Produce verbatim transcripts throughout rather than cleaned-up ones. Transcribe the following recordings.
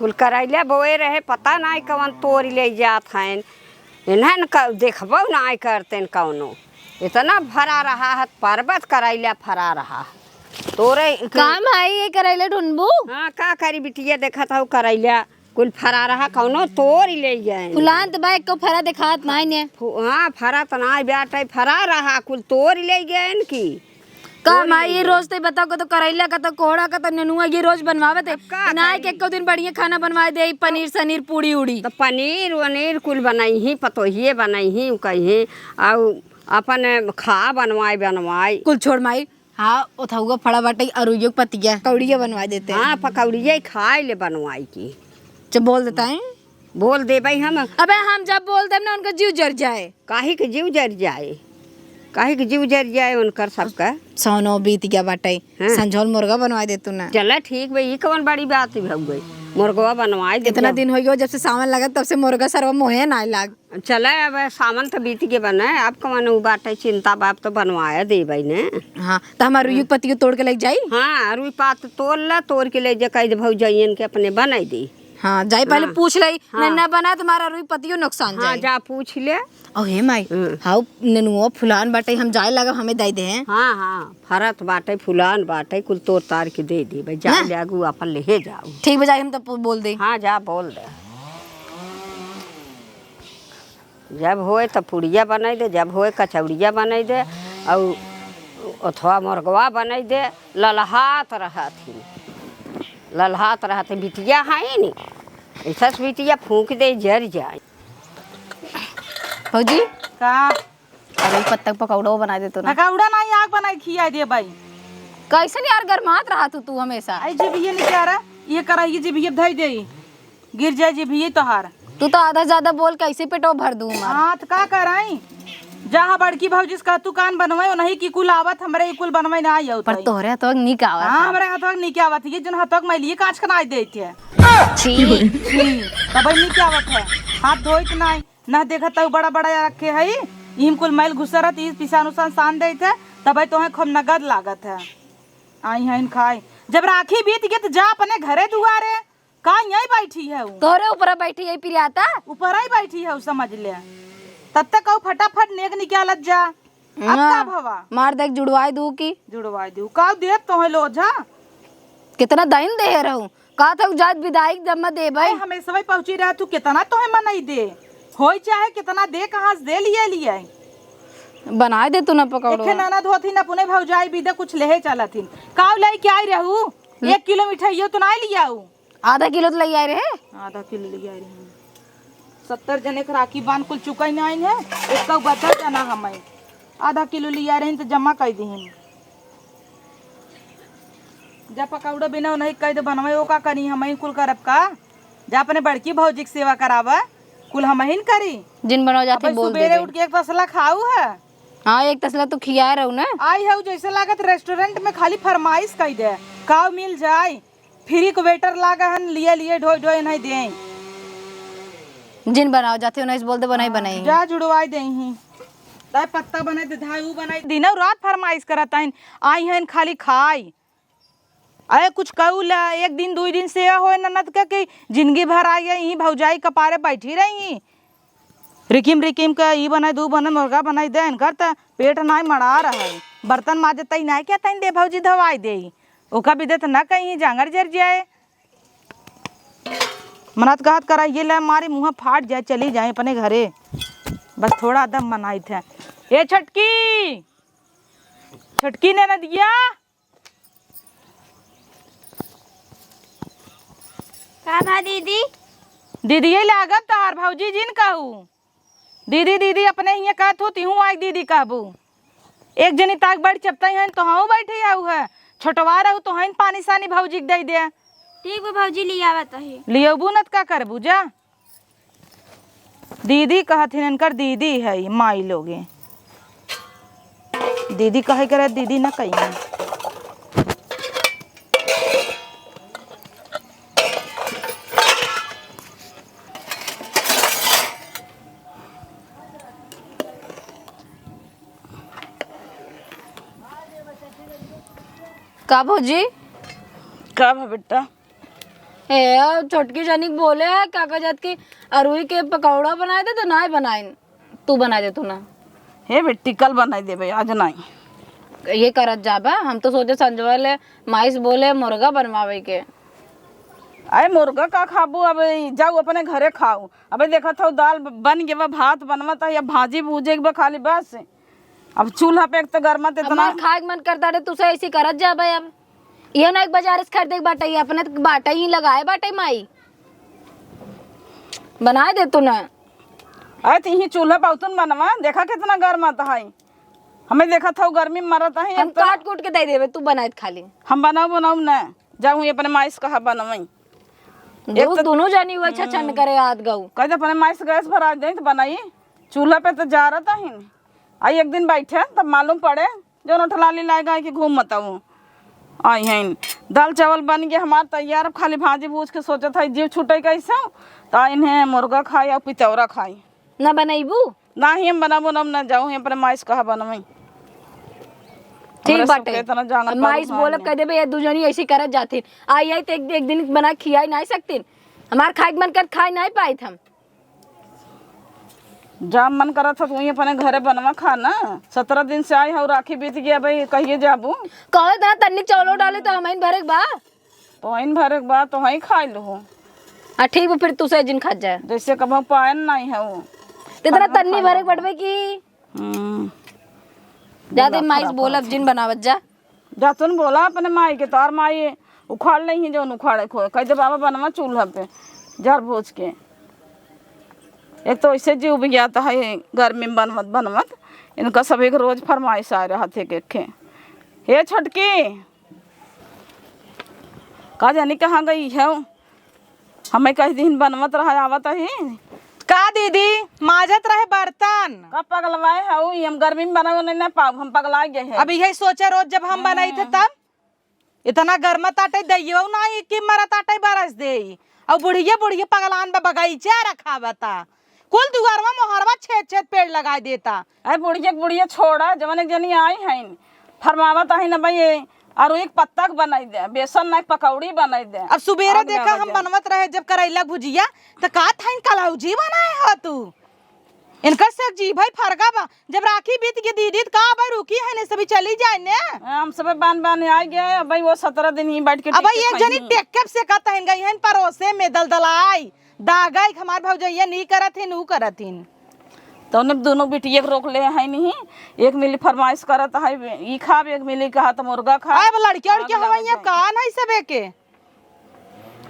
कुल करैला बोए रहे, पता नाई कवन तोरि ले जात हइन। इन्हन क-, देखबो नाई करतेन कौनो। इतना फरा रहा है, पर्वत करैला फरा रहा है। तोरे क- काम आई ये करैला ढूंढबू? हाँ, का करी बिटिया, देखत हऊ करैला कुल फरा रहा, कौनो तोरि ले गए। फुलान त बा, एको फरा देखात नाई ने। फु-, हाँ, फरा त नाई बाटे, फरा रहा, कुल तोरि ले गए की। का तोड़ माई, ये लेंगे। रोज तो बताओ, कतो करैला, कतो कोहड़ा, कतो नेनुआ, ये रोज बनवावत है। अब का नाई करी? के एको दिन बढ़िया खाना बनवाए दे, पनीर सनीर, पूड़ी उड़ी। तो पनीर वनीर कुल बनइही, पतोहिए बनइही, उ कइही, अउ अपन खा बनवाई बनवाई। कुल छोड़ माई, हाँ, ओथौआ फड़ा बाटे, अरुइयो के पतिया, कौड़िया बनवाए देते। हाँ, पकौड़िया खाए ले बनवाई की। चल बोल देता है। बोल देबै हम। अबे हम जब बोल देब ना, उनका जीव जर जाए। काहे के जीव जर जाए? काहे के जीव जर जाए उनकर सबका? सौनो बीत गया बाटे। हाँ। संझौल मुर्गा बनवा दे तू ना। चला ठीक बा, ई कवन बड़ी बात भउए? मुर्गवा बनवाए दे इतना जब। दिन हो गयो जब से सावन लगा, तब से मुर्गा सरवा मोहे ना लाग। चला अब सावन तो बीत गए बने, अब कवन उ बाटे चिंता बा, अब तो बनवाए देबै ने। हाँ, तो हमार रुई पत्तियों तोड़ के ले जाई? हाँ, रुई पात तोड़ ला, तोड़ के ले जा, कह दे भौजाइयन के अपने बनाई दे। हाँ, जाई पहले हाँ। पूछ लई, हाँ। न, न बना तुम्हारा रुई पतियो नुकसान हाँ, जाई। जा पूछ ले। ओ हे माई, हाँ। हाउ नेनुआ फुलान बाटे, हम जाए लागब, हमें दे दे हैं। हाँ, हाँ, फरत बाटे, फुलान बाटे, कुल तोड़ तार के दे दे भाई, जा ना। ले आगू अपन लेहे जाओ। ठीक बा, जाई हम तो पु-, बोल दे। हाँ, जा बोल दे। जब होए त पुड़िया बनाई दे, जब होए कचौड़िया बनाई दे, और अथवा मुर्गवा बनाई दे, ललहात रहत ही, ललहात रहत ही, बिटिया है नी, ऐसा से बिटिया फूंक दे, जर जाए। भौजी, का? अरे पत्ता के पकौड़ो बना दे तो ना। पकौड़ा नहीं, आग बनाई खिया दे भाई। कैसन यार गरमात रहा तू, तू हमेशा। आई जीभिये निकारा, ये कराइए जीभिये धई दे, गिर जाए जीभिये तोहार। तू तो आधा ज्यादा बोल के ऐसे पेटो भर दूँ हमार। हाँ, तो का कराई? जहाँ बड़की भौजी से कह तू कान बनवाई, नहीं कि कुल आवत हमरे, ई कुल बनवाई ना आई पर होतई। तोहरे हथवा निक आवत हाँ, है। हमरे हथवा निक आवत है, ये जन हथवा के मैलिए कांच के ना देत है। छी। छी, तब निक आवत है, हाथ धोइत नाई, ना देखत तू बड़ा बड़ा रखे है, इम कुल मैल घुसरत, ई पिसान उसान सान देत है, तब तोहे खूब नगद लागत है। आई हैं खाए, जब राखी बीत गई तो जा अपने घरे दुआरे। का यहीं बैठी है उ? तोहरे ऊपर बैठी है प्रियाता। ऊपर ही बैठी है उ, समझ ले। तब तक कहू फटाफट नेग निकालत जा। अब का हाँ, भवा? मार देख जुड़वाई दू की। जुड़वाई दू। का देत तोहे लोझा? कितना दइन दे रहू। का था जात विदाई जब मैं देबै। अरे हमेशा वही पहुँची रहा तू, कितना तोहे मनई दे। होई चाहे कितना दे, कहाँ से दे लिए लिए। बनाए दे तू ना पकौड़ो। एखे ननद होती ना पुने भौजाई भी दे कुछ लेहे चलत ही। काव लेके आई रहू? एक किलो मिठाइयो तो ना लियाऊ। आधा किलो तो ले आए रहे। आधा किलो ले आए रहे। सत्तर जने के राखी बांध कुल चुकाई ना आइन है, एक बचा जना हमें आधा किलो ले आए रहे तो जमा कर दीन। जा पकौड़ा बिना नहीं कह दे बनवे, वो का करी, हम ही कुल करब का? जा अपने बड़की भौजी के सेवा करावा, कुल हम ही न करी। जिन बनाओ जाते अबे बोल सुबेरे देबे। उठ के एक तसला खाऊ है। हाँ, एक तसला तो खिया रहू ना। आई है जैसे लागत रेस्टोरेंट में खाली फरमाइश कह दे, काव मिल जाए। फ्री के वेटर लागा हन, लिए लिए ढोई ढोई नहीं दे। जिन बनाओ जाते हो, नहीं बोल दे, बनाई, हाँ, बनाई। जा जुड़वाई दे ही। दाई पत्ता बनाई दे, धाई ऊ बनाई। दिनों रात फरमाइश करत आइन, आई हन खाली खाई। अरे कुछ कहू ला, एक दिन, दुई दिन से होए ननद के कि जिंदगी भर आई है, यहीं भौजाई कपारे बैठी रही। रिकिम रिकिम के ई बनाई दे, ऊ बनाई, मुर्गा बनाई दे, इनकर त पेट नाई मड़ा रहा है। बर्तन माजे तई नाई क्या तई दे भौजी धवाई दे। ओका भी दे त ना कहीं जांगर जर जाए। मनात कहत करा ये ले मारी मुँह फाट जाए, चली जाए अपने घरे। बस थोड़ा दम मनाई थे। ए छोटकी, छोटकी ननदिया। का बा दीदी? दीदी यही लागत तहार भौजी जिन कहू। दीदी, दीदी, अपने हियाँ कहत हो, तिहूँ आइक दीदी कहबू। एक जनी ताक बैठ चपतई हन, तोहूँ बैठी आऊ है। छोटवा रहू, तोहन पानी सानी भौजी के दे दे। ठीक बा भौजी, ले आवत ही। लियबू न त का करबू, जा। दीदी कहत हिन, इनकर दीदी है, माई लोगे। दीदी कहे करे, दीदी न कही। का भौजी? का भा बेटा? ए, छोटकी जनिक बोले है, का कह जात कि अरुई के पकौड़ा बनाए दे, तो नाहीं बनाइन। तू बनाए दे, तू ना। हे बेटी, कल बनाई देबे, आज नाहीं। ये करत जाबा, हम तो सोचे संजवा ले माइस बोले मुर्गा बनवावे के। अरे मुर्गा का खाबू, अब जाऊ अपने घरे खाऊ। अबे देखत हऊ दाल ब-, बन गवा, भात बनवत है, अब भाजी भूजे के बा खाली बस। अब चूल्हा पे एक तो गरमत इतना। हमार खाए के मन करता रे, तू से ऐसी करत जाबे अब। ये ना एक बाजार से खरीदे के बाटे, ये अपने तो बाटे ही लगाए बाटे माई। बनाए दे तू ना। अरे तो यही चूल्हा पे उतन बनवा, देखा कितना गरमत है। हमें देखत हऊ गर्मी में मरत है, हम एक तो काट कूट के दे देबे, तू बनाए खाली। हम बनाऊ बनाऊ ना, जाऊ अपने माई से कहा बनवाई। एक दो, तो दोनों जानी हुआ छछन हम्म। करे आत गऊ। कह दे अपने माई से गैस भरा दे तो बनाई। चूल्हा पे तो जा रहा था ही। आई एक दिन बैठे तब मालूम पड़े जो नोटलाली लाए गाय के घूम मत आऊ। आई हैं दाल चावल बन गए हमार तैयार, अब खाली भाजी भूज के सोचत है जीव छूटे कैसे। तो इन्हें मुर्गा खाई और पितौरा खाई। ना बनैबू? ना ही हम बनाबो ना, ना जाऊ ही अपने माई से कहा बनवाई। ठीक हमरे बाटे। सबके इतना जांगर अब माई से पारू बोलब है। कह देबे ये दू जनी ऐसी करत जाथिन। आई आई तो एक, एक दिन बना खियाई नहीं सकतीन। हमार खाए के मन कर खाए नहीं पाइत हम। जा मन करत है तू ही अपने घरे बनवा खा ना। सत्रह दिन से आई हऊ, राखी बीत गया भाई, कहिए जाबू? कहो इतना तन्नी चौलो डाले तो हम भरे के बा। तोहइन भरे के बा, तोहई खाई लहो। आ ठीक बा, फिर तू से जिन खात जाए। जैसे कबहू पायन नहीं है वो। तेरा तन्नी भरे के बटवे की। हम्म। जाते बोला माइस खराब बोलब बात। जिन बनावत जा। जा तुन बोला अपने माई के, तोर माई उखाड़ लेही जौन उखाड़े खोए। कह दे बाबा बनवा चूल्हा पे, जर भोज के। एक तो ऐसे जीव भी जाता है गर्मी में बनवत बनवत। इनका सभी के रोज फरमाइश आ रहा थे के खे। हे छोटकी, का जानी कहाँ गई है? हमें कह दिन बनवत रहा, आवत ही। का दीदी, माजत रहे बर्तन। का पगलवाए है उ? हम गर्मी में बनावे नहीं ना पाऊ, हम पगला गए हैं। अब यही सोचे रोज जब हम बनाई थे हम्म। तब इतना गर्म ताटे दइयो ना कि मरा ताटे बरस दे। और बुढ़िया बुढ़िया पगलान बा बगैचा रखा बता। कुल दुआरवा मोहरवा छेद छेद पेड़ लगाए देता। अरे बुढ़िया के बुढ़िया छोड़ा, जवन एक जनी आई हैं, फरमावत आई ना भाई, ये आरु एक पत्ता के बनाई दे, बेसन ना पकौड़ी बनाई दे। अब सुबेरे अब देखा लगा हम दे। बनवत रहे जब करैला भुजिया, त का थाइन कलौजी बनाए हो तू? इनकर से जी भाई फरका बा। जब राखी बीत के दीदी त का भाई रुकी है ने, सभी चली जाए ने। हम सब बान बान आ गए, अब भाई वो सत्रह दिन ही बैठ के अब भाई टिकट एक जनी खाई। टेक्के से का तहन गई है परोसे में दलदलाई। दागा एक हमार भौजैया नी करत हिन, ऊ करत हिन। तो उन्हें दोनों बिटिया के रोक ले है नहीं, एक मिली फरमाइश करत है, ई खाब, एक मिली कहा तो मुर्गा खाब। अब लड़किया उड़किया आग हवाई लग अब जाए। का नहीं सबे के?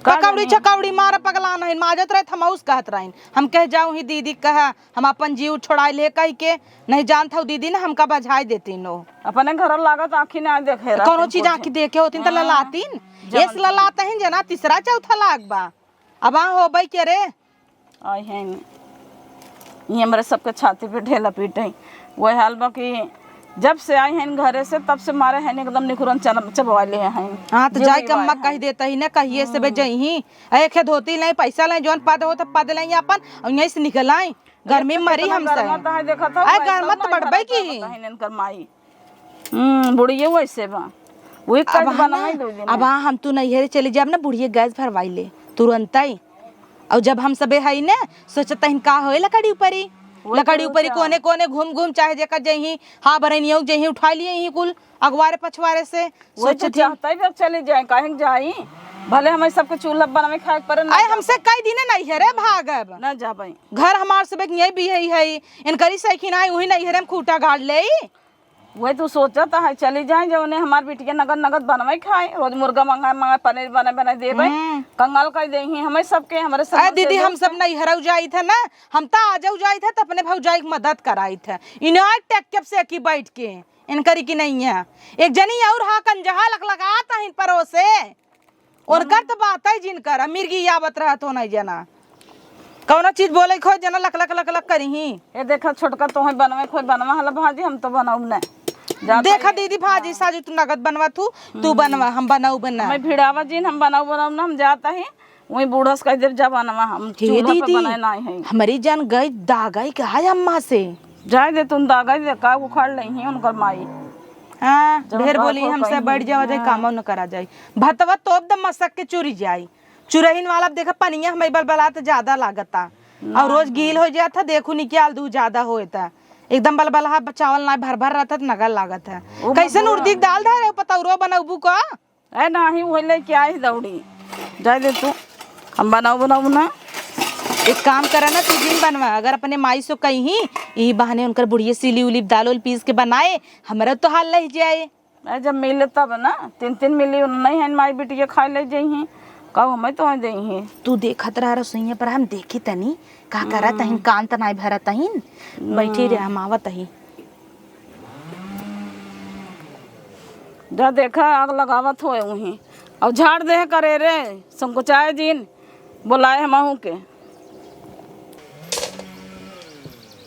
का पकौड़ी जानी? छकौड़ी मार पगला नहीं, माजत रहे थमौस कहत रहिन। हम कह जाऊँ ही दीदी कहा, हम अपन जीव छोड़ाई ले कह के, नहीं जानत हऊ दीदी ना हमका बजाई देती नो। अपने घर लागत आँखी ना देखे रहती कौनो चीज कुछ। आँखी देखे होती त हाँ, ललातीन। जवन एस ललात ही जना तीसरा चौथा लाग बा। अब आ होबै के रे? आई हैं, ये हमरे सबके छाती पे ढेला पीटे। वह हाल बा कि जब से आई हैं घरे से, तब से मारे हैं एकदम निखुरन चल-, चबवा ले हैं। हाँ, तो जीव जाए के अम्मा कह देता ही ना, कहिए से बे जइही। अरे खे धोती लें, पैसा लें, जौन पद हो तो पद लें अपन, और यहीं से निकल आई। गर्मी में मरी हमसे। गर्मा तो है, देखत हो, अरे गर्मा तो बढ़बे की। इनकर माई। हम्म, बुढ़िया वैसे बा। वही अब कद हाँ बनाई ना, दो दिन अब में। हाँ, हम तू नैहरे चली जाब ना, बुढ़िया गैस भरवाई ले, तुरंत ही। और जब हम सबे हई ना, सोचत हन का होए लकड़ी ऊपरी, वही लकड़ी तो ऊपरी अच्छा। कोने कोने घूम घूम, चाहे जेकर जइही, हाँ, बरनियों जइही, उठा लिए ही कुल अगवारे पछवारे से। वही तो सोचत हन। चाहता ही फिर चली जाए, काहे के जाई? भले हमें सबके चूल्हा बनावे खाए के पड़े, ना आए जाबे। हमसे कई दिन नैहरे भागब। ना जाबे। घर हमार सबे के यही भी है, है। इनकरी सैखिन आई, वही नैहरे में खूटा गाड़ ले। वही तू सोचत है, चली जाए, जौने हमार बिटिया नगद नगद बनवे खाए, रोज मुर्गा मंगाए मंगाए, पनीर बने बने देबे, हम्म। कंगाल कर देही हमें सबके, हमरे सब अरे दीदी, हम सब नैहरऊ जाई थे ना, हम तो आजऊ जाई थे, तो अपने भौजाई की मदद कराई थे। इन्हें टेक के से की बैठ के, इनकरी की नहीं है। एक जनी और हा कंजहा लकलकात है इन परोसे। उनकर तो बात ही जिन कर, मिर्गी आवत रहत हो नहीं जना। कौनो चीज बोले खो जना लक लक लक लक करिही। ए देखा छोटका तोहे बनवे खोए बनवा हला भाजी, हम तो बनाउब न। जा देखा भाई। दीदी भाजी साजू तू नगद बनवा तू, तू हम्म। बनवा, हम बनाउब न। हमें भिड़ावा जिन, हम बनाउब बनाउब न, हम जाता ही। वही बूढ़ा से कह देब जा बनवा, हम हे चूल्हा पे दीदी, बनाए ना है। हमारी जान गई दागई कहा है अम्मा से। जाए दे तुम दागई दे का उखाड़ लेही उनकर माई। हाँ, जब ढेर घर बोली खोल हमसे कहीं बैठ जावा जाए, हाँ। कामो न करा जाए। भतवा तोप द मसक के चुरी जाई। चुरहिन वाला देखा पनिया हमें बलबला त ज्यादा लागता। और रोज गील हो जात है, देखू निकाल दू ज्यादा होए त एकदम बलबला चावल ना भर भर रहता त नगर लागत है। कैसे उर्दी के दाल धरे पतौरो बनौबू का? ए नाही, वही लेके आई दौड़ी। जाए दे तू, हम बनाऊ बनाऊ ना। एक काम करा ना, तू जिन बनवा, अगर अपने माई से कही, यही बहाने उनकर बुढ़िया सीली उली दाल उल पीस के बनाए, हमरा तो हाल लह जाए। ए, जब मिले तब ना, तीन तीन मिली उन नहीं है, माई बिटिया खाए ले जाई हैं, कहू हमें तो दे हैं। तू देखत रहा रसोइया पर, हम देखी तनी का करत हइन, कान त नाई भरत हइन। बैठी रे, हम आवत हई। जा देखा, आग लगावत होए उहीं। और झाड़ दे करे रे, संकोचाए जिन, बोलाए हम आहू के।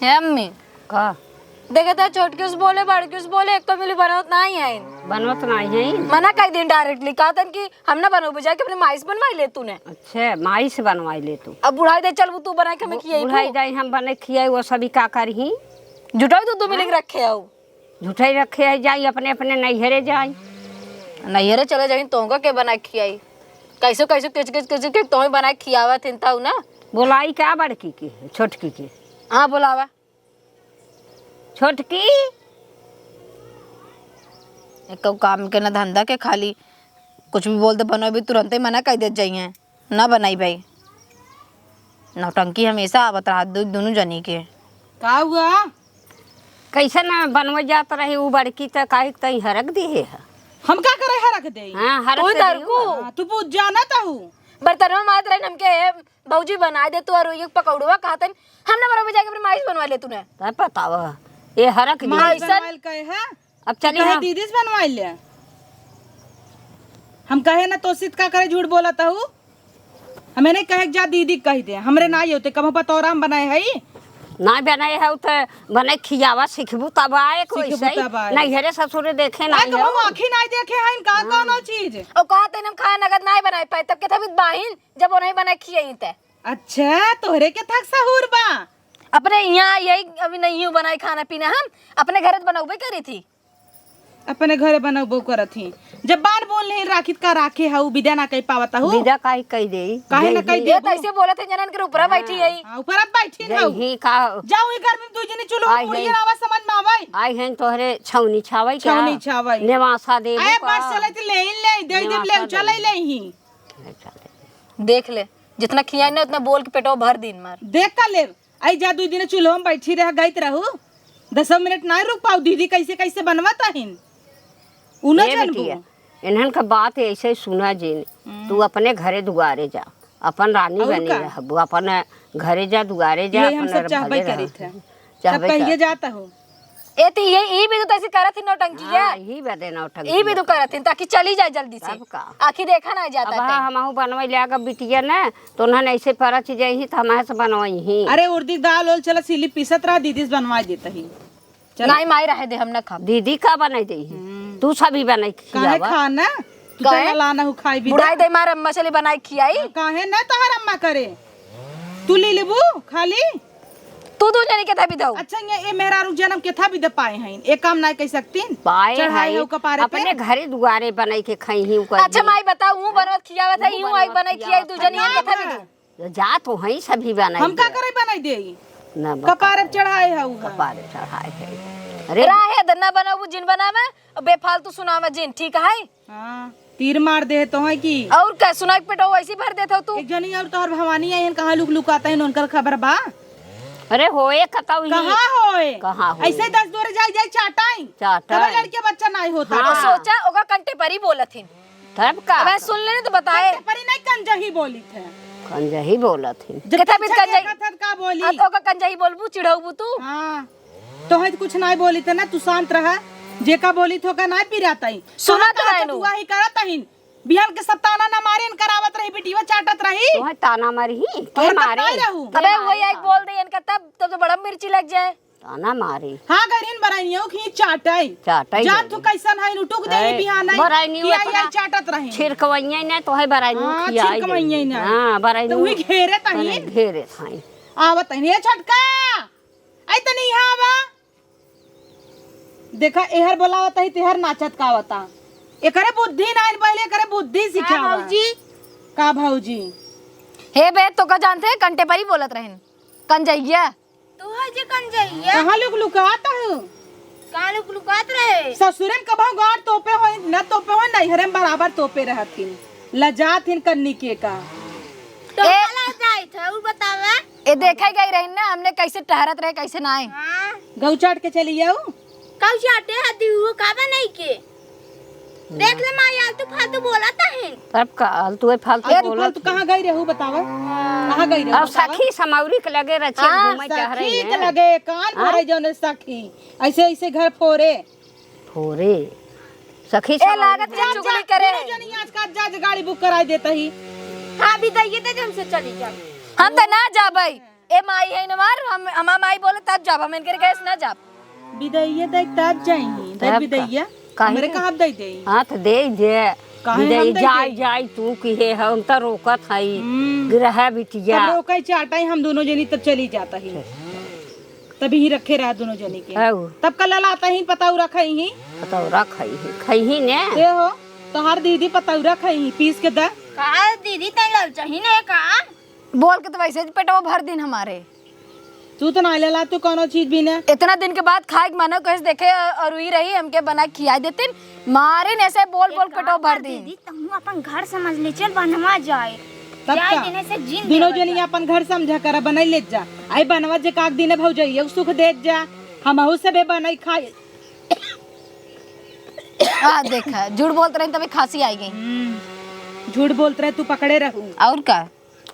हे अम्मी, का? देखे त छोटकी उस बोले, बड़की उस बोले, एक तो मिली बनवत नाही है। बनवत नाही है। मना कई दिन डायरेक्टली कहा तन कि हम ना बनोबे, जाके अपने माई से बनवाई ले तूने। अच्छा, माई से बनवाई ले तू। अब बुढ़ाई दे चलबू तू बनाए के हमें खियाई बुढ़ाई तू। जाई हम बने खियाई, वो सभी का करही? जुटाई तू दो मिली के रखे हो। झूठे रखे है, जाई अपने अपने नैहरे जाई। नैहरे चले जाई, तोहका के बनाए खियाई? कैसे कैसे किच किच किच किच तोहे बनाए खियावत हिन तऊ ना। बोलाई का बड़की के, छोटकी के? हाँ, बोलावा। छोटकी। एको काम के ना धंधा के, खाली कुछ भी बोल दे, बनोबी तुरंते मना कई देत जाइए। ना बनाई भाई, नौटंकी हमेशा आवत रहा दु-, दुनू जनी के। का हुआ? कैसे ना बनवे जात रही उ बड़की, त काहे के तई हरक दिहे है। हम का करे हरक देई? हाँ, हरक तू दे दरकू। हाँ, तू पूछ जानत हऊ। बर्तनवा मारत रही हमके, "भौजी बनाए दे तू और ये पकौड़वा," कहत हन, "हम ना बनोबे, जाके अपने माई से बनवा ले तूने।" तब बतावा, ये हरक माई दिहे। बनवाइल कहे है? अब चली कहे हम। दीदी से बनवाई ले। हम कहे ना तो सित का करे झूठ बोलत हऊ। हमें नहीं कहे के जा दीदी कह दे। हमरे ना होते कब पतौरा हम बनाए हई। ना बनाए हऊ त बने खियावा सिखबू तब आए कोई सिखबू सही। तब आए। नैहरे ससुरे देखे ना अरे तो हऊ। हम आँखी ना देखे हई का हाँ। कौनो चीज। ओ कहा तेन हम खाना नगद ना बनाए पाए तब के थबित बाहिन जब वो नहीं बनाए खियाई ते। अच्छा तोहरे के थक सहूर बा। अपने यहाँ यही अभी नहीं हूँ बनाए खाना पीना हम अपने घरे त बनौबे करी थी। अपने घरे बनौबो करत ही। जब बान बोल नहीं राखित का राखे हऊ, विदा ना कई पावत हऊ। विदा काहे कई देई? काहे ना कई ये देबू? तो ऐसे बोलत है जनन के ऊपरा बैठी है। हाँ, ऊपरा बैठी है। यही का जाऊ ई घर में दू जनी चुलू आई मुड़िए है। आवाज समझ में आवे। आई है तोहरे छौनी छावई का? छौनी छावई। नेवासा देबू आए का? बस चले त ले ही ले, दे दे नेवासा ले चले देबू। ले ही। ले चले। देख ले, जितना खियाई ना उतना बोल के पेटवा भर दिन मार। देख का ले, आई जा दुई दिन चूल्हो में बैठी रह गईत रहू, दसो मिनट ना रुक पाऊ। दीदी कैसे कैसे बनवत हइन, उ न ए जानबू। बिटिया, इन्हन का बात ऐसे सुना जिन, हम्म। तू अपने घरे दुआरे जा, अपन रानी और बनी का? रहबू, अपन घरे जा, दुआरे जा, यही हम अपन सब चाहबे भले रह। करित है। चाहबे सब कहिए कर। जात हो। ए ती ये ई भी तो तैसे करत ही नौटंकी है। हाँ, यही बदे नौटंकी ई भी तो करत ही ताकि चली जाए जल्दी से। तब का? आखी देखा ना जाता अब है। हाँ, हमहू बनवै ले आगा बिटिया ने, तो उन्हन ऐसे परच जाई ही, तो हमहू से बनवई ही। अरे उर्दी दाल ओल चला सीली पीसत रहा, दीदी से बनवा देता ही। चल। नहीं माई रहे दे, हम ना खाब। दीदी का बनाई दे ही? हम्म। तू सभी बनाई काहे खियावा। खा ना? तू काहे? तो ना लाना हु खाई भी बुढ़ाई दे। दे मार अम्मा चली बनाई खियाई। काहे ना तोहर अम्मा करे? तू ले लेबू खाली? तू दू जनी के था भी दऊ। अच्छा, ये, ये मेहरारू जनम के था भी दे पाए हैं। एक काम ना कह सकतीन? पाए चढ़ाए हैं। हो कपारे पे। अपने घरे दुआरे बनाई के खाई ही ऊपर अच्छा, भी। माई बताऊ, हूँ बनवत खियावत है, हूँ हूँ आई बनवत बनाई खियाई, खियावत दू है। जनी के था भी दू। जा तो हैं सभी बनाई हम का दे। करे बनाई दे? ना बता। कपारे पे चढ़ाए है ऊ। कपारे चढ़ाए है। अरे। राहे द ना बनाऊ जिन बनावे, बेफालतू सुनावे जिन, ठीक है? हाँ, तीर मार दे तो है कि। और का, सुनाई के पेटवा वैसी भर देत हो तू। एक जनी और तोहर भवानी आइन, कहाँ लुक लुकाता है, उनकर खबर बा? अरे होए कतौ ही। कहाँ होए? कहाँ होए? ऐसे दस दोरे जाई जाई चाटाई। चाटाई। तबे लड़के बच्चा नाई होता। हाँ। तो सोचा, ओका कंटे परी बोलत हिन। तब का? अबे सुन ले तो बताए। कंटे परी नहीं, कंजही बोली थे। कंजही बोलत हिन। जब कितना भी पीछे कंजही। देखत हन का बोली? आ तो ओका कंजही बोलबू, चिढ़ौबू तू। हाँ। तोहे त कुछ नाय बोलित ना, तू शांत रहा। जेका बोलित होका नाय पिरात आई। सुनत रहनु। तू आही करत अहिन। बिहान के सब ताना ना मारे, इनकर आवत रही, बिटिया चाटत रही। तोहे ताना मारी ही, के तोहर मारे? ताई रहू। के अबे मारे वही आई ताना? बोल दे इनका, तब, तब तो बड़ा मिर्ची लग जाए। ताना मारी। हाँ, गरिन बराइनियो खी चाटई। चाटई जान गई। तू कैसन है, नु टुक दे ए, बिहान आई। बराइनियो कि आई, इतना आई चाटत रही। छिरकवैया ना, तोहे बराइनियो हाँ, खियाई छिरकवैया गई। ना। हाँ, बराइनियो तो वही घेरे तही। घेरे तही। आवत है, ये छोटका। आई तनी यहाँ आवा। देखा, एहर बोलावत ही, तेहर नाचत का आवता। एकरे बुद्धि ना आइल, पहले एकरे बुद्धि हाँ, सिखावा। भौजी। का भौजी? हे बे, तो का जानते हैं, कंटे पर ही बोलत रहन। कंजइया। तू है जे कंजइया? कहाँ लुक लुकात हूँ? कहाँ लुक लुकात रहे? ससुरे में कबहु गाड़ तोपे होई, न तोपे होई, नैहरे में बराबर तोपे रहथिन। लजात हिन कन्नी के का। तो ए- काला जाइत है, उ बतावे। ए, देखे गई रही ना, हमने कैसे टहरत रहे, कैसे ना आए। हाँ। गऊ चाट के चली जाऊ। गऊ चाटे है दिहु, का बनाई के? देख ले माई, आलतू फालतू बोलत है। तब का आलतू है, फालतू ए, बोलत फालतू है। कहाँ गई रहू बतावा? कहाँ गई रहू अब बतावा? सखी समौरी के लगे रचे हाँ, घूमे टहरे सखी के हैं। लगे कान हाँ? भरे जौने सखी। ऐसे, ऐसे घर फोरे। फोरे। सखी ए, समौरी लागत के है चुगली करे। दोनों जनी आज का जा, जा गाड़ी बुक कराई देता ही। हाँ, बिदाइये दे दे, हमसे चली जाओ। हम तो ना जाबई। ए माई है न हमार, हम, हमार माई बोले तब जाब, हम इनके कहे से ना जाब। बिदाइया दे तब जाई, दे तब का? बिदाइया। काहे हमरे के? कहाँ दे दे? हाँ, तो दे दे। काहे बिदाई हम दे जाई, दे? जाई, तू की हे, हम तो रोकत हई। हम्म। गिरहा बिटिया। तब रोकई चाटई हम दोनों जनी, तब चली जाता ही। तभी ही रखे रहा दोनों जनी के। आऊ। तब का ललाता ही, पतऊ रखई ही। पतऊ रखई ही, खई ही ने। ए हो, तोहार दीदी पतऊ रखई ही, पीस के द। का दीदी, तै ललचही ने का? बोल के तो वैसे ही पेटवा भर दिन हमारे। तू तो ना लेला, तू कौनो चीज भी ना। इतना दिन के बाद खाए के मनो कैसे देखे और वही रही, हमके बना के खिया देतिन। मारे ने से बोल बोल एक पेटवा काम भर कर दिन। दीदी, तहूँ अपन घर समझ ले, चल बनवा जाए। तब जाए का? दिन से जिन दोनों देवत जनी बा। अपन घर समझा कर बनाई ले जा। आई बनवा जे काक दिन भौजइया के सुख देत जा, हमहू सबे बनाई खाए। आ देखा, झूठ बोलत रही तभी खांसी आई गई। हम्म, झूठ बोलत रहे, तू पकड़े रहू। और का?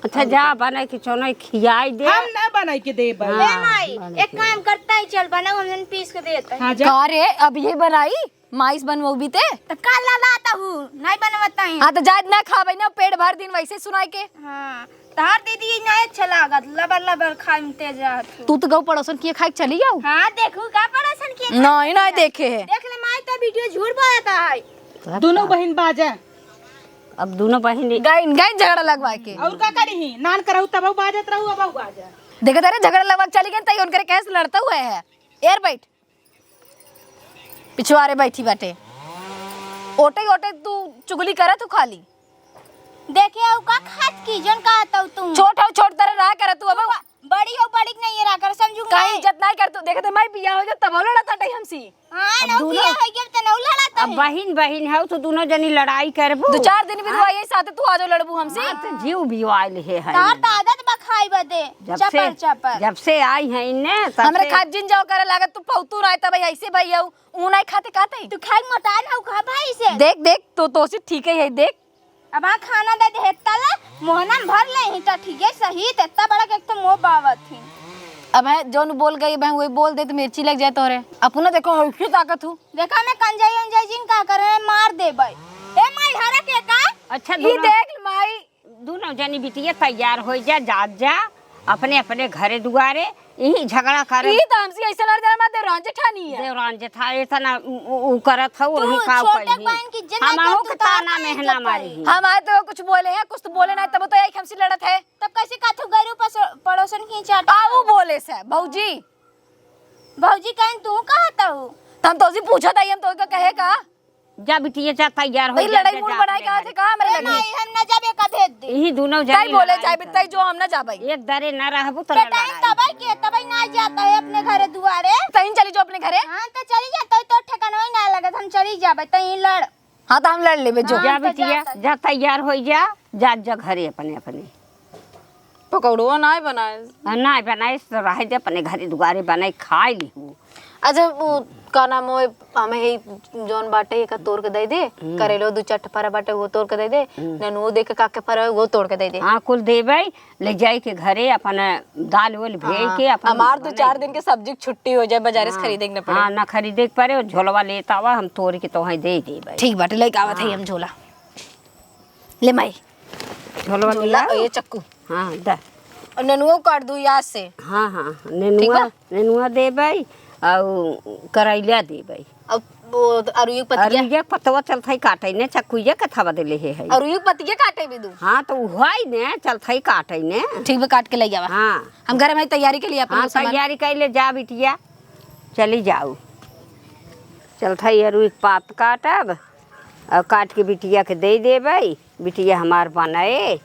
अच्छा, जा, बना के चोना खियाई दे। हम ना बना के देब। हाँ, ए माई, बना एक के काम करता है, चल बनाओ, हम पीस के देते हैं। हाँ, जा। का रे, अब ये बनाई? माइस बनवबी ते? त का ललाता हूँ, नहीं बनवता है। हाँ, तो जाए ना खाबे ना, पेट भर दिन वैसे सुनाई के। हाँ, तहार दीदी नहीं अच्छा लागत, लबर लबर खाए में तेज रहत हूँ। तू तो गऊ पड़ोसन किए खाए के चली जाऊ। हाँ, देखू का पड़ोसन किए खाए नहीं, के नहीं चली जाऊ। देखे है। देख ले माई, तो वीडियो झूठ बोलता है। तब दोनों का? बहिन बाजा। अब दोनों बहिन गइन, गइन झगड़ा लगवा के। और का करी ही? नान करहु तब बाजत रहू, अब बाजा। देखे तारे झगड़ा लगवा के चली गइन, तई उनकरे कहे से लड़ता हुआ है। एर बैठ। पिछुआरे बैठी बाटे। ओटे ओटे तू चुगली करत हु खाली। देखे, अउ का खात की, जौन कहत हउ तू? छोट हउ, छोट तरह रहा करत तू अब। बड़ी हउ, बड़ी के नहीं रहा कर, समझू काहे नहीं? इज्जत नहीं कर तू? देखत है, मैं बियाह हो गया, तब लड़ा ताटे हमसी। हाँ, अब नौ दोनों बियाह हो गया, तो नौ लड़ा अब ताटे। बहिन, बहिन हउ, तो दोनों जनी लड़ाई करबू। दो चार दिन भी हाँ? दुआई साथे तू आ जाओ लड़बू हमसे। हाँ, तो जीव बिवाइल है, है। तार तो आदत बा खाई बदे, जब से, चपल, चपल। जब से आई है इन्ने, तब हमरे से खाब जिन जाओ करे लागत, तू पौतू रहे तब ऐसे भैया। ऊ नाई खाते का तई? तू खाए के मोटान हउ का भाई से? देख, देख, तो, तोसी ठीक है, है, देख। अब आ खाना दे दे, हेत्ता ले, मोहना में भर ले ही, तो ठीक है, सही, तो इतना बड़ा के एक तो मुँह बावत ही। अब है, जौन बोल गई, अब है, वही बोल दे, तो मिर्ची लग जाए तोरे। अपना देखो, हल्की ताकत हूँ। देखा, मैं कंजाई उंजाई जिन का करे, मार देबै। ए माई, हरा के का? अच्छा, ई दोनों देख, माई, दुनो जनी बिटिया तैयार होइ जा, जात जा अपने अपने घरे दुआरे, इही झगड़ा करे। ई त हमसे ऐसे लड़ जाना, हमार देवरान जेठानी है। देवरान जेठा इतना उ, उ, उ करत हउ, तू वही का छोटे कही। बहन की इज्जत नहीं हमहू कर, के तू ताना ताना मेहना इज्जत मारी करी। ही। हमारे तो कुछ बोले हैं, कुछ तो बोले ना, तब तो यही हमसे लड़त है। तब कैसे कहत हउ गैरू पसो-, पड़ोसन की चाट आ, ऊ बोले से, भौजी। भौजी कहें तू कहत हउ? त हम तोसे पूछत हई, हम तोके कहे का? जा बिटिया, जा तैयार हो, तो ये जा, लड़ाई जा, मूड जा बनाए अपने का घरे। थे का हमरे ए लगे? माई, हम ना जाबे का भेज दे। यही दोनों ताई जने बोले लड़ाई जाए, कर। ताई जो हम ना जाबे। एक दरे ना रहबू तो ना बेटा, लड़ाई तबई कर। के, तबई ना जाता है अपने घरे दुआरे। तहीं चली जो अपने घरे। हाँ, तो चली जा, तो, तो ठिकाना ही ना लगत, हम चली जाबे, तहीं लड़। हाँ, तो हम लड़ लेबे जो। हाँ, जा तो बिटिया, जा, तो जा तैयार हो जा, जा, जा घरे अपने, अपने। पकौड़वा नाय बनाए। आ, नाय बनाए, तो रहे दे, अपने घरे दुआरे बनाए, खाए लिहू। अच्छा, वो का नाम होए, हमें ही जौन बाटे, एका तोड़ के दे दे, हम्म। करेलो दू चार ठे फरा बाटे, वो तोड़ के दे दे, हम्म। ननुओ देखे का के फरा, वो तोड़ के दे दे। हाँ, कुल देबै, ले जाए के घरे अपन दाल उल भेज हाँ, के अपन हमार दू बनाई। चार दिन के सब्जी के छुट्टी हो जाए, बाजारे से हाँ, खरीदे के ना पड़े। हाँ, ना खरीदे के पड़े, और झोलवा लेत आवा, हम तोड़ के तोहे दे देबै। ठीक बाटे, लेके आवत है हाँ। हम झोला। ले माई। झोलवा झोला, लियाओ। ये चक्कू। हाँ, दा। और नेनुआ काट दू याद से। हाँ, हाँ, हाँ, ठीक नेनुआ, बा? नेनुआ देबै, और करैला देबै। अब वो अरुई के पतिया। अरुई के पतवा चलत है काटे ने, चक्कुइया के थवा देले है, है। अरुई के पतिया काटे भी दू। हाँ, तो उहई ने चलत है काटे ने। ठीक बा, काट के ले जावा। हाँ। हम घर में तैयारी के लिए अपन हाँ, सामान। तैयारी कर ले जा बिटिया, चली जाऊ। चलत है अरुई के पात काटब। और काट के बिटिया के दे देबै, बिटिया हमार बनाए,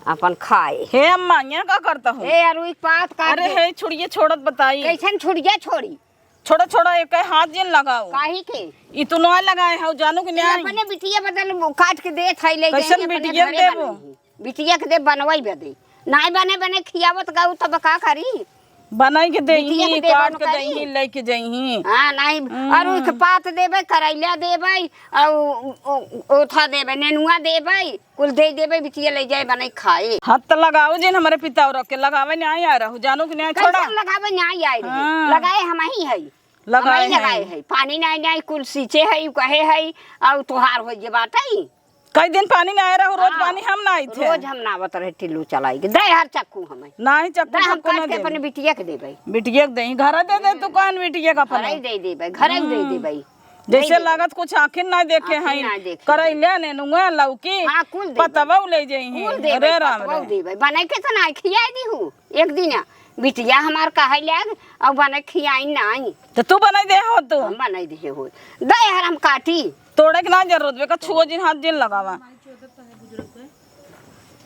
अपन खाए। हे अम्मा, यहाँ का करता हूँ? ए, अरुई के पात काट अरे दे। हे, छुड़िया छोड़त बताई। कैसन छुड़िया छोड़ी? छोड़ा, छोड़ा, एक हाथ जिन लगाओ। काहे के? ई तू ना लगाए हो, जानू कि ये नहीं? अपने बिटिया बदल काट के देत है, ले कैसन जाइए, अपने बिटिया घरे देबो? बनाई। बिटिया के दे बनवाई बदे। नाई बने, बने खियावत गाऊ तब का करी? बनाई के बिटिया के देही, दे काट बन के करी। देही, लेके जइही। हाँ, नाई, हम्म। अरुई के पात देबै, करैला देबै, और उ-, उ-, ओथा देबै, नेनुआ देबै, कुल दे देबै, बिटिया ले जाए, बनाई खाए। हाथ तो लगाओ जिन हमरे पितौरा के, लगावे नहीं आए रहू, जानू कि नहीं, छोड़ा। कैसे लगावे नहीं आए रहे? हाँ। लगाए हम ही है। लगाए हमही हैं। लगाए है, पानी नाई, नाई, कुल सींचे है, उ कहे है, और तोहार हो जे बाटई। कई दिन पानी ना आए रहो, रोज हाँ, पानी हम ना आई थे। रोज हम ना आवत रहे टिल्लू चलाई के, दे हर चक्कू हमें। नाही चक्कू दे हम चक्कू ना काट के देबे। अपने बिटिया के देबे। बिटिया के देही, घर दे दे तू कहन बिटिया का अपने। घरे दे देबे, घरे दे हम्म। देबे। जैसे दे देबे। लागत कुछ आँखिन ना देखे आँखिन हैं। ना देखे। करैले ने नुआ लौकी, हाँ, कुल देबे। पतवा ले जइही। कुल देबे, अरे राम पतवा रे। देबे। बनाई के तो ना खियाई दी हूँ। एक दिन बिटिया हमार कहे लाग, अब बने खियाई नाई। तो तू बनाई दे हो तू? हम बनाई दे हो। दे हर हम काटी। तोड़े के ना जरूरत बे, का छुओ जिन, हाथ जिन लगावा।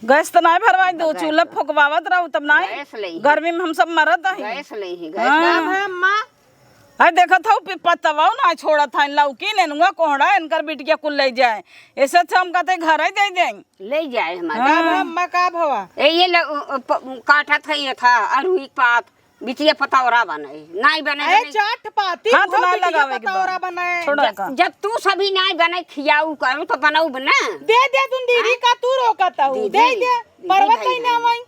गैस तो ना भरवाई दो, गैस चूल्हा तो फुकवावत रहू तब ना। गैस ले ही। गर्मी में हम सब मरत हई। गैस ले ही, गैस हाँ। ले ही। अम्मा। अरे देखत हऊ, पि-, पतवा ना छोड़त हई, लौकी नेनुआ कोहड़ा, इनकर बिटिया कुल ले जाए। ऐसे अच्छा हम कहते घर ही दे दें। ले जाए हमारे। हाँ। का भवा, अम्मा, का भवा? ए, ये ले, उ, उ, प-, काटत है ये था, अरुई के पात, बिटिया पतौरा बने, नाई बने, अरे बने। चाट पाती, हाथ वो ना बिटिया लगावे के पतौरा बा। बने। छोड़ा ज-, का। जब तू सभी नाई बने खियाऊ करू तो बनाऊ बना। दे दे तुम दीदी हाँ? का तू रोकत हऊ। दीदी, दे दे, दीदी परवत भाई कहीं ना हैं। वहीं।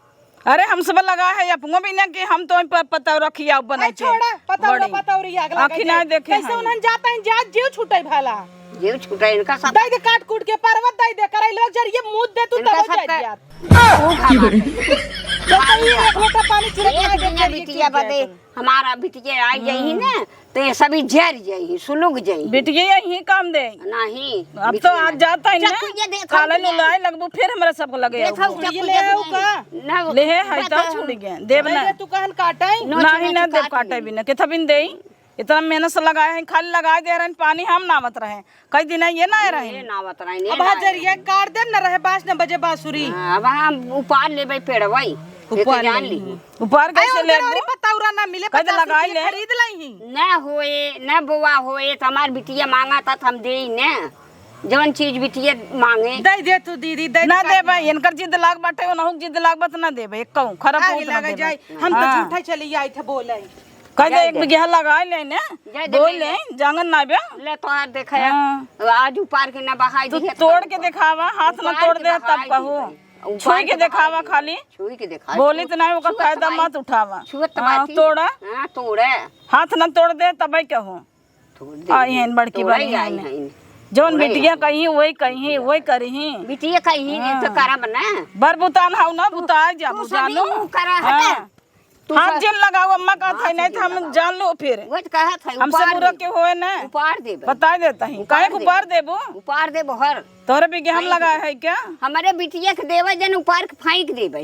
अरे हम सब लगा है अपनो भी ना कि हम तो प-, पतौरा खियाऊ बने ए, के। छोड़ा, पतौरा, बड़ी। पतौरी आग लगा आँखी ना दे। देखे कैसे हैं। उन्हन जाता है, जा जीव छूटे भला। जीव छूटे इनका सब। दे दे काट कूट के परवत दे दे, करैलवा जरिए मुद दे तू इनका तब हो सब जाए का जात। खूब हवा है। जब तक ये एक लोटा पानी चुरत एक ना दे दुनिया जरिए बिटिया चुप जाए बदे, तो। हमारा बिटिया आई जाई ही ना, तो ये सभी जर जाई ही, सुलुग जाई ही। बिटिया यही काम दे। नहीं, अब तो बिटिया आज नहीं। जाता है ना, चक्कू ये देखा काले तुमने? लुलाए लगबू, फिर हमरा सबको लगे देखा आओ। चक्कू ये ये ले आओ देखा। का? ना, ले है, है बता। तो छूट गया, देब ना। अरे तू कहन काटे? नो, नहीं, चुना ना देब, चुका काटे के। भी ना, कितना बिन देई? इतना मेहनत से लगाए हैं, खाली लगाए दे रहे हैं, पानी हम नावत रहे। कई दिन ये ना आए रहे। ये नावत रहे, ये अब ना आए हजरिया रहे। काट देब न रहे, बास न बजे बांसुरी। हाँ, अब हम उपार लेबे पेड़वई। ये तो उपार जान ले। ली। उपार अरे, कैसे उनके लेबू? अउरी पतौरा ना मिले, कई दिन पचास लगाए रुपये ले। खरीद लई ही। ना होए, ना बोआ होए, तो हमार बिटिया मांगा था, तो हम देई ना। जवन चीज बिटिया मांगे। दे दे तू दीदी, दे ना दे दे भाई, इनकर जिद लाग बाटे, ओनहु के जिद लाग बा, तो ना देबे, एक कहूँ, खराब आगे बहुत ना लगा देबे। जाए। हम तो हाँ। झूठा चली आई थे बोले। कह दे, जाए एक दे। बिगहा लगाए ले ने, जाए दे, बोल ले ले। जाए। जांगन ना बे। ले तो आज देखे, हाँ। आज उपार के ना बहाई तू दिहे, तोड़ तब के देखावा, हाथ ना उपार तोड़ के दे, तब बहाई कहू। दिहे। उपार छुई के के बहाई देखावा दिहे। खाली। छुई के देखावा। बोली तो नहीं, ओकर छुअत फायदा भाई। मत उठावा। छुअत हाँ, बाटी। तोड़ा। हाँ, तोड़े। हाथ ना तोड़ दे, तबे कहू। तोड़ दे। आई हैं बड़की तोड़े बड़ी आई हैं। हैं। जौन तोड़े बिटिया आई। कही, वही कही, वही करी। बिटिया कही, ये तो हाँ। करब ना। बर बुतान हऊ ना, तू, बुताए जाबू, तू सभी जानू। ऊ करा हटे। हाँ। तू हाथ सब जिन लगाओ, अम्मा कहत हाथ है, नहीं जिन तो हम लगाओ। जान लो फिर। वो तो कहत है, हमसे उपार बुरा देबो। क्यों होए ना? उपार देबो। बता देता ही। उपार काहे को देबो। उपार देबो? उपार देबो हर। तोहरे बिगे हम नहीं लगाए देबो। है क्या? हमारे बिटिया के देवे जन उपार के फेंक देबे।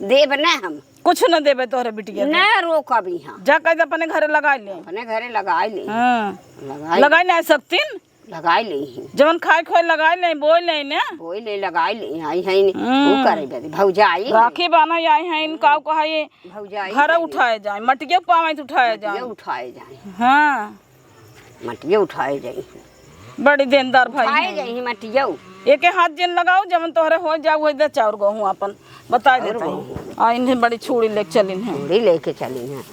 देब ना हम। कुछ न देबे तोहरे बिटिया के। ना रोकब यहाँ। जा कह दे अपने घरे लगाए ले। अपने घरे लगाए ले। हाँ। लगाए ले। लगाए ना सकतीन? लगाए ले ही। जवन खाए खोए लगाए ले, बोए ले ने। बोए ले लगाए ले, आई है ने। हम्म। वो करे बदे, भौजाई है। राखी बान्हे आई है, इनका कहा ये भौजाई घर है। उठाए जाए, मटिया पावे तो उठाए मटिया जाए। उठाए जाए। हाँ। मटिया उठाए जाए। बड़ी देनदार भाई उठाए हैं। जाए ही मटिया। एके हाथ जिन लगाओ, जवन तोहरे हो जाओ, वही दे चाउर गहूँ अपन। बता और देता हूँ। गहूँ। आ इन्हें बड़ी छुड़ी लेके चलिन है। छुड़ी लेके चलिन है।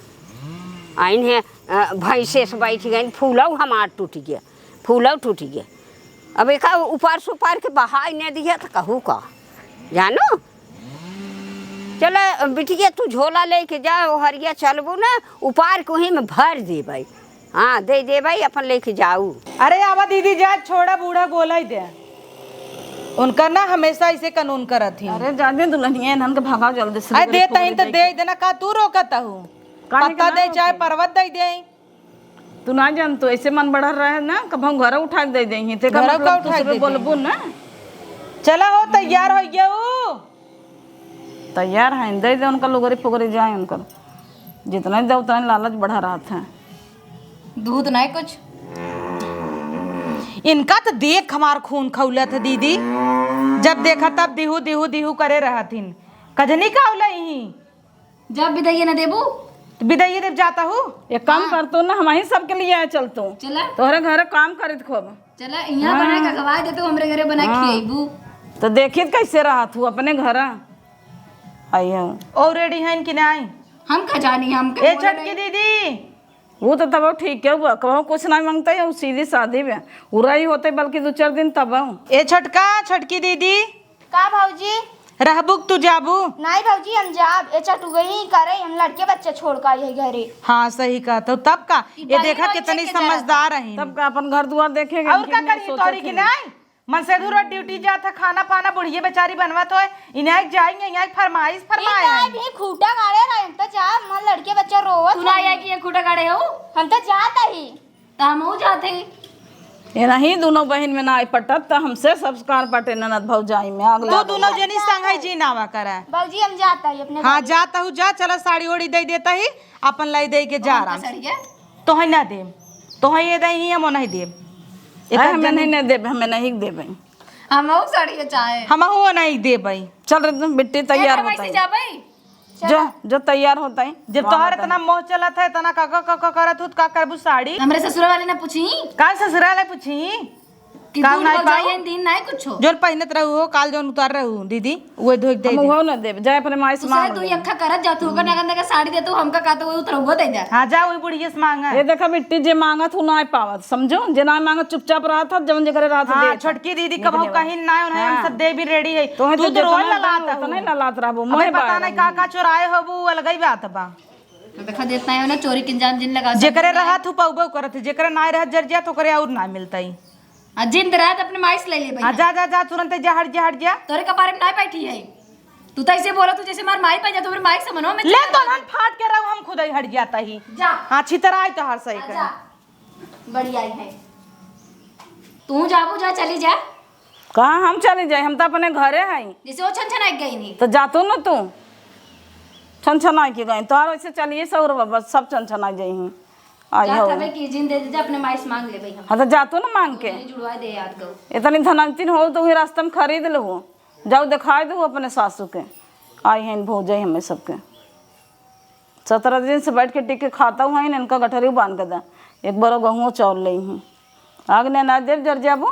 आ इन्हें, अ, भैंसे से बैठ गए, फूलऊ हमार टूट गया। फूलऊ टूट गया। अब एका उपार सुपार के बहाई न दिया तो कहू का, जानो? चलो बिटिया, तू झोला लेके जा, ओ हरिया चलबू ना, उपार के वहीं में भर देबै। हाँ, दे देबै, अपन लेके जाऊ। अरे आवा दीदी, जा, छोड़ा, बूढ़ा गोलाई दे। उनका ना हमेशा ऐसे कानून करत ही। अरे जा दे दुल्हनिया, इन्हन के भगाओ जल्दी से। अरे दे तहीं तो दे देना, का तू रोकत हूँ? काहे के पत्ता ना दे, चाहे रोके? पर्वत दे दे। तू ना जान, तू ऐसे मन बढ़ल रहे ना, कब हम घर उठा के दे देही, ते का घरों मतलब का तू उठा के सबे दे बोलबू देही। ना। चला हो, तैयार हो गया हो। तैयार है, दे दे उनका लुगरी पुगरी जाए उनकर। जितना दे उतना लालच बढ़ा रहत है। दूध नहीं कुछ। इनका त देख हमार खून खौलत है दीदी, जब देखा तब दिहू दिहू दिहू करे रहथिन। कजनी का उलई ही? जब बिदाई न देबू? त बिदाई देब जाता हूँ। एक काम हाँ। कर तू ना, हमहीं सबके लिए आए चल तू। चला। तोहरे घरे काम करित खूब। चला, यहाँ हाँ। बना के खवाए दे तू, हमरे घरे बना के हाँ। खियाइबू। त देखित कैसे रहत हूँ अपने घर। आइयो। Already हैं कि नहीं? हम का जानी, हमके ए बोले छोटकी नहीं। दीदी। वो तो तब ठीक है, वो कहूँ कुछ नहीं मांगता है, वो सीधी सादी बे। उरई होते बल्कि दो चार दिन तब। ए छोटका, छोटकी दीदी। का भौजी? रहबू क तू जाबू? नहीं भौजी, हम जाब। ए चटुगई करे, हम लड़के बच्चे छोड़ के आई है घरे। हाँ, सही कहत हो। तब का? ई ये बहिन देखा और कितनी चेक के समझदार है। तब का अपन घर दुआर देखेगा, और इनकी का नहीं करी सोचत तोरी की है। नहीं? मनसेधु रोज duty जात है, खाना पाना बुढ़िए बेचारी बनवत होए, इन्हें जाएंगे, यहाँ फरमाइश फरमाए इन्हें हैं। भी खूटा गाड़े रहे, हम तो जा, मन लड़के बच्चे रोवत तू ना होई। आया कि ये खूटा गाड़े हो? हम तो जात ही। त हमहू जात ही। ये नहीं, दोनों बहिन में ना आई पटत, त हमसे संस्कार पटे ननद भौजाई में, अगला तू दोनों जनी संग है जी नावा करा। भौजी, हम जात ही अपने हाँ, घरे। जात हूँ, जा, चला साड़ी ओड़ी दे देता ही, अपन लाई दे के जा कौन आराम से। कसरिया? तोहई ना देब, तोहई ये दही हम नहीं देब। एक अरे, हमें जनी नहीं, नहीं देबे, हमें नहीं देबे। हमहू साड़ी चाहे। हमहू नहीं देबे। चल रे तुम बिट्टी तैयार ए, होता वैसे है। जाबे? जो, जो तैयार होता है। जब वहाँ तोहर होता इतना है। मोह चलत है, इतना का, का, का, का करत हूँ, का करबू साड़ी? हमरे ससुरा वाले ना पूछी? का ससुरा वाले पूछी? कि का दूर नहीं हो पाऊ? जाइए, दिन नहीं कुछ हो। जोन पहिनत रहू हो, काल जोन उतार रहू, दीदी, वो धोई के दे हम दे। उहो न देब, जाए अपने माई से उसे मांग तू ले। यक्खा करत जात हो, ओकर नगन नगन साड़ी देत हो, हमका कहत हो, वो उतरहुआ दे दे। हाँ, जा, वही बुढ़िया से मांगा। ये देखा बिट्टी, जे मांगत हूँ, ना पावत, समझो, जे ना मांगत, चुपचाप रहत हत, जवन जेकरे रहत हाँ, देत। छोटकी दीदी, निक कबहू देवा। कहीं ना, उन्हें हम हाँ। सब देवी ready है। तोहे तू तो तो रोज जितना ललात देबो, हो। उतना ही ललात रहबो, अबे मोहे पता बारे नहीं में। का का चोराए हो, वो अलग ही बात बा। देखा, देत नहीं हो ना, चोरी के इंजाम जिन लगा जेकरे सकते हैं। रहत हूँ, पौबो करत है, जेकरे ना रहत जर जात, ओकरे और ना मिलता ही। आ, जिंद रहत अपने माई से ले ले भैया। हाँ, जा, जा, जा, तुरंत जा, हट जा, हट जा। तोरे कपारे में नाई बैठी है। तू तो ऐसे बोला, तू जैसे मार माई बन जा, तू मेरे माई से मनो, मैं ले चली तो जाऊँ। नन फाट के रहू, हम खुद ही हट जाता ही। जा। हाँ, छितराई तो हर सही आ, कर। जा। बड़ी आई है। तू जाबू, जा, चली जा। कहाँ हम चली जाई, हम तो अपने घरे हई। जैसे वो छन छनाई गई नहीं। तो जातू न तू। छन छनाई के गई, तोहर वैसे चलिए सौर बस सब छन छनाई जाई। आई जात हो। हवे कि जिन दे दे, जा अपने माई से मांग ले भाई हम। हाँ, तो जा तू ना मांग के। नहीं जुड़वा दे याद करो। इतनी धनंतिन हो तो वही रास्ता में खरीद लो, जाओ दिखाई दो अपने सासू के। आई हैं भौजाई हमें सबके। सत्रह दिन से बैठ के टिक के खाता हुआ है, इनका गठरी बांध के दा। एक बार गहुआ चावल ले ही। आग ने ना देव जर जाबो।